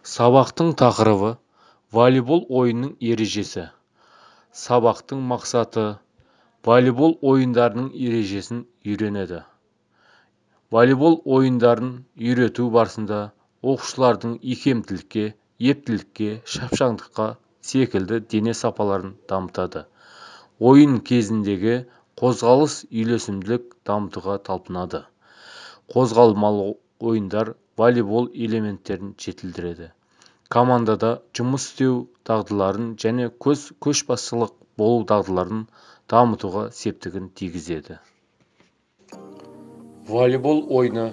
Сабақтың тақырыбы волейбол ойынының ережесі. Сабақтың мақсаты волейбол ойындарының ережесін үйренеді. Волейбол ойындарын үйрету барысында оқушылардың икемділікке, ептілікке, шапшаңдыққа секілді дене сапаларын дамытады. Ойын кезіндегі қозғалыс үйлесімділік дамытуға талпынады. Қозғалмалы ойындар волейбол элементтерін жетілдіреді. Командада жұмыс істеу дағдыларын және көшбасшылық болу дағдыларын дамытуға септігін тигізеді. Волейбол ойыны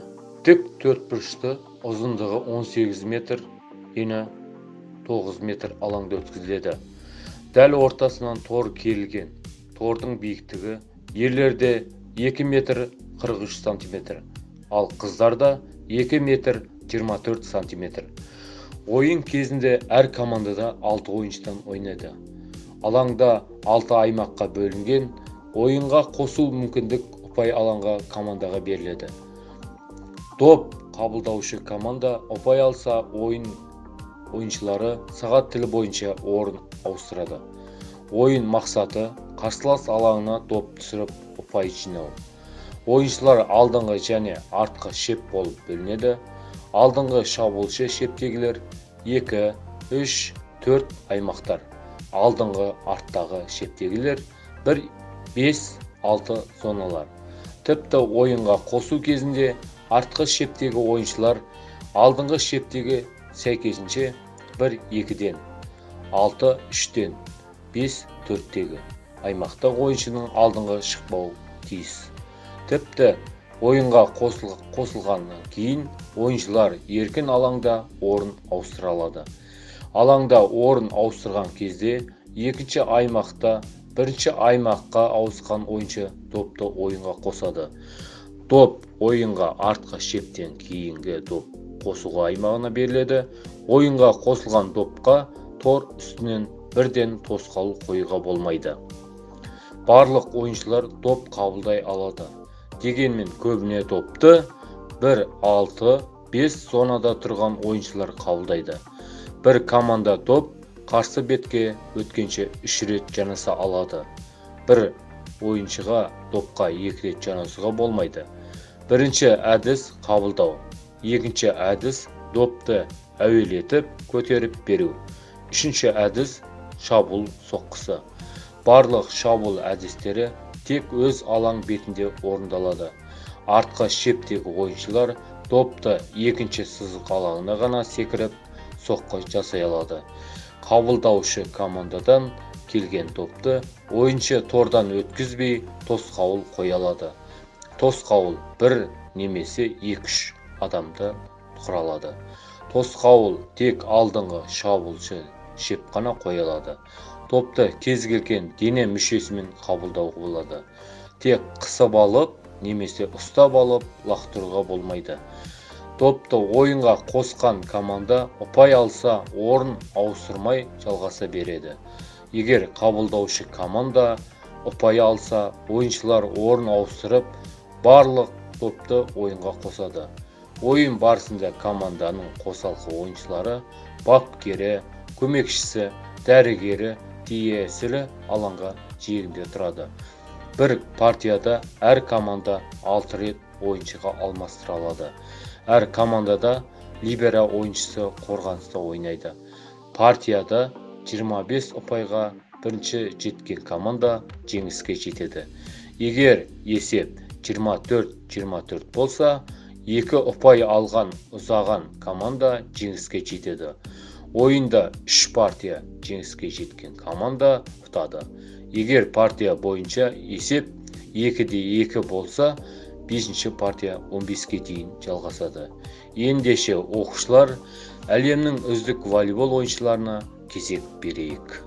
тік төртбұрышты, ұзындығы 18 метр, ені 9 метр алаңда өткізіледі. Дәл ортасынан тор керілген. Тордың биіктігі ерлерде 2 метр 43 сантиметр, ал қыздарда 2 метр 24 сантиметр. Ойын кезінде әр командада 6 ойыншыдан ойнайды. Алаңда 6 аймаққа бөлінген. Ойынға қосу мүмкіндік ұпай алаңға командаға беріледі. Доп қабылдаушы команда ұпай алса, ойын ойыншылары сағат тілі бойынша орын ауыстырады. Ойын мақсаты қарсылас алаңына доп түсіріп ұпай жинау. Ойыншылар алдыңғы және артқы шеп болып бөлінеді. Алдыңғы шабуылшы шептегілер 2, 3, 4 аймақтар. Алдыңғы арттағы шептегілер 1, 5, 6 зоналар. Тіпті ойынға қосу кезінде артқы шептегі ойыншылар алдыңғы шептегі сәйкесінше 1, 2-ден, 6, 3-тен, 5, 4-тегі аймақтағы ойыншының алдыңғы шықпауы тиіс. Тіпті ойынға қосылғаннан кейін ойыншылар еркін алаңда орын ауыстыра алады. Алаңда орын ауыстырған кезде екінші аймақта бірінші аймаққа ауысқан ойыншы допты ойынға қосады. Доп ойынға артқы шептен кейінгі доп қосуға аймағына беріледі. Ойынға қосылған допқа тор үстінен бірден тосқауыл қоюға болмайды. Барлық ойыншылар доп қабылдай алады. Дегенмен көбіне допты 1, 6, 5 зонада тұрған ойыншылар қабылдайды. Бір команда доп қарсы бетке өткенше 3 рет жанаса алады. Бір ойыншыға допқа 2 рет жанасуға болмайды. Бірінші әдіс қабылдау, екінші әдіс допты әуелетіп көтеріп беру, үшінші әдіс шабуыл соққысы. Барлық шабуыл әдістері тек өз алаң бетінде орындалады. Артқы шептегі ойыншылар допты екінші сызық алаңына ғана секіріп соққы жасай алады. Қабылдаушы командадан келген допты ойыншы тордан өткізбей тосқауыл қоя алады. Тосқауыл бір немесе 2-3 адамды құралады. Тосқауыл тек алдыңғы шабуылшы шеп қана қоя алады. Допты кез келген дене мүшесімен қабылдауға болады. Тек қысып алып немесе ұстап алып лақтыруға болмайды. Допты ойынға қосқан команда ұпай алса, орын ауыстырмай жалғаса береді. Егер қабылдаушы команда ұпай алса, ойыншылар орын ауыстырып, барлық допты ойынға қосады. Ойын барысында команданың қосалқы ойыншылары, бапкері, көмекшісі, дәрігері тиесілі алаңға жиегінде тұрады. Бір партияда әр команда 6 рет ойыншыға алмастыра алады. Әр командада либеро ойыншысы қорғаныста ойнайды. Партияда 25 ұпайға бірінші жеткен команда жеңіске жетеді. Егер есеп 24-24 болса, 2 ұпай алған ұзаған команда жеңіске жетеді. Ойында 3 партия жеңіске жеткен команда ұтады. Егер партия бойынша есеп 2-2 болса, 5-ші партия 15-ке дейін жалғасады. Ендеше оқушылар, әлемнің үздік волейбол ойыншыларына кезек берейік.